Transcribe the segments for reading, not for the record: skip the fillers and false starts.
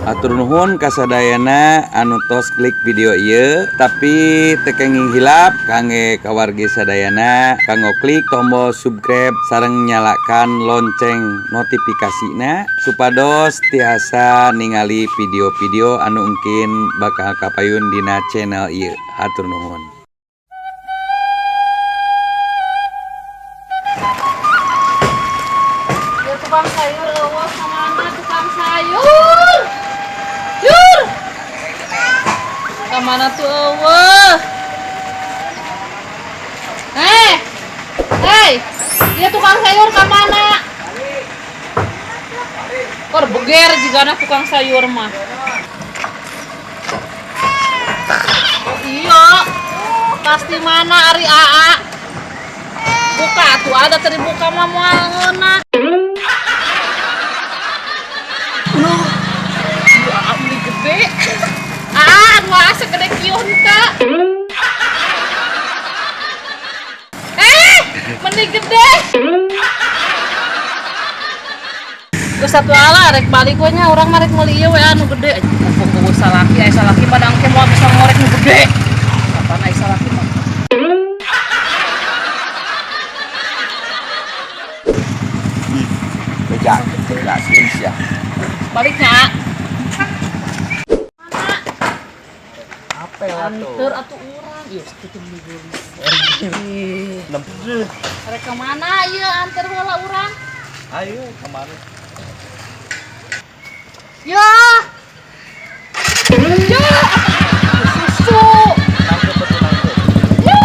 Hatur nuhun kasadayana anu tos klik video ieu, tapi teu kenging hilap kangge kawargi sadayana kanggo klik tombol subscribe sareng nyalakan lonceng notifikasina supados tiasa ningali video-video anu engkin bakal kapayun dina channel ieu. Hatur nuhun. Ya tukang sayur eueuh kamana tukang sayur? Yur. Kamana tuh eueuh? Eh. Hei. Ieu tukang sayur kamana? Kor beger jigana tukang sayur mah. Oh, iya. Pasti mana ari AA? Buka tuh ada tadi buka mah moal ngeunah. Loh, ieu AA beli gede. Ah, anu AA segede kieu henteu. Eh, meni gede. Geus satu ala rek balik we nya urang mah rek meuli ieu we anu gede. Mumpung eueuh salaki, aya salaki mah da engke moal bisa ngorek nu gede. Kapan aya salaki mah? Beja, jelaskeun sia. Baliknya. Apel atuh. Anteur atuh urang. Ieu sakitu beli geulis. Ih. Rek ka mana ieu anteur heula urang? Ayo kemana? Ya. Ya. Susu. Nangkep betul nangkep. Ya.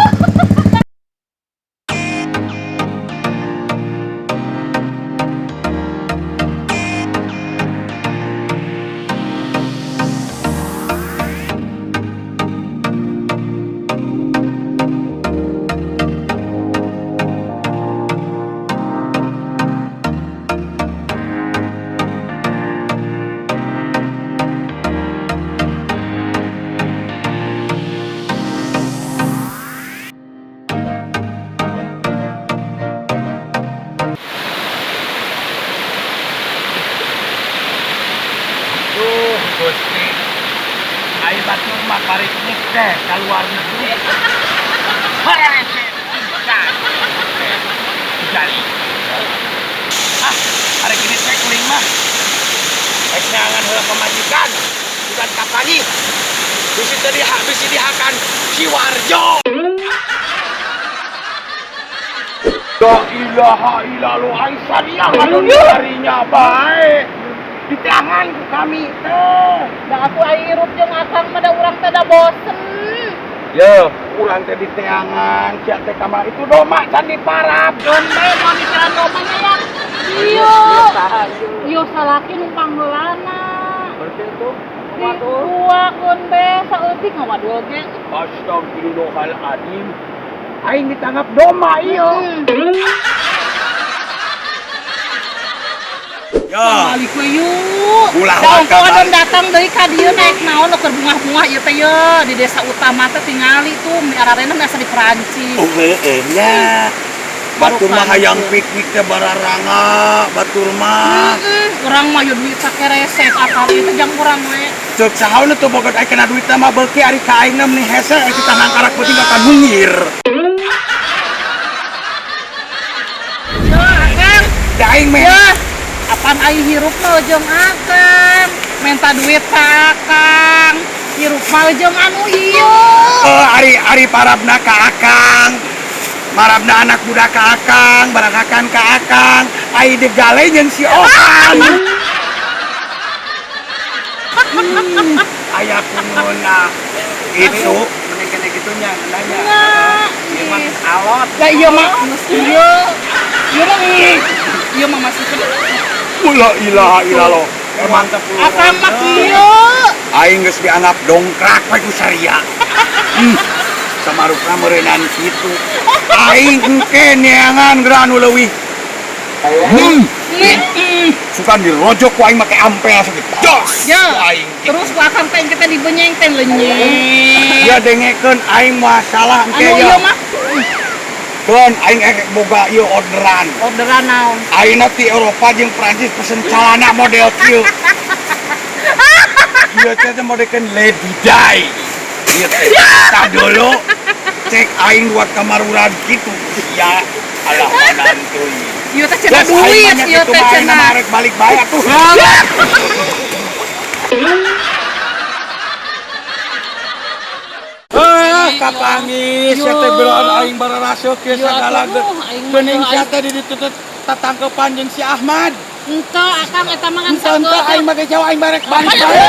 Duh, Gusti. Ai batur mah pariknik teh ka luar negeri. Harese pisan. Jali. Ah, hari ini teh kuring mah. Rek neangan heula pamajikan. Bukan kapangi. Bisi teu diha, bisi dihakan si Warjo. La ilaha illallah ai saria ngadon harinya bae. Di tangan ku kami teh. Da atuh ai hirup jeung akang mah da urang teh da bosen. Yo, urang teh di teangan, sia teh kamar itu doma can diparab. Keun bae moal mikiran domanya ya. Iya. Ieu salaki numpang heulana. Berarti itu Dikuakeun be saeutik ngawadul ge. Astagfirullahaladzim. Aing ditangkap doma ieu. Ya. Balik we yuk. Ulah Da waka ongkoh balik. datang deui ka dieu naik naon nu keur bungah-bungah ieu teh ye di desa utama teh tingali tuh mi ararena asa di Perancis. Oh heueuh nya. Batur mah hayang piknik teh bararanga, batur mah. Heeh, urang mah ieu duit sakeresek akal ieu teh jang urang we. Ceuk sahaun teu boga ai kana duit mah beuki ari ka aing mah hese eta tangan karak penting akan nungir. Yo, akang. Da aing mah. Ya, apaan ai hirup mah jeung akang. Minta duit ka akang. Hirup mah jeung anu ieu. Oh, ari ari parabna ka akang. Marabna anak muda ka akang, barakakan ka akang. Ai digale jeung si Okan. Aya kumaha itu Mending kene kitu nya nanya. Nya. Ieu mah alot. Ya iya mah ieu. Ieu mah ieu mah masih kena. La ilaha illallah. Emang Akang mah kieu. Aing geus dianggap dongkrak we ku saria. Samarupna meureunan kitu. Aing engke neangan geura anu leuwih. Suka dirojok ku aing make ampel sakit. Dos. Ya. Ku aing kitu. Terus ku akang teh kita dibenyeng teh lenyeng. Ya dengekeun aing masalah engke Anu ya. ieu mah. Keun aing ek boga ieu orderan. Orderan naon? Aingna ti Eropa jeung Prancis pesen calana model kieu. Ieu teh modekeun Lady Di. Ieu teh. Tah dulu cek aing buat kamar urang kitu. Ya alah manantu. Ieu teh cenah duit, ieu teh cenah. Rek balik bae atuh. Ah, kapanggih sia teh beroan aing bararaseuk kieu Yo, sagala atuh, aing mah geuning yo, sia aing- teh di ditu teh tatangkepan jeung si Ahmad. Ente akang eta mah kan Ente aing mah jauh aing barek balik bae.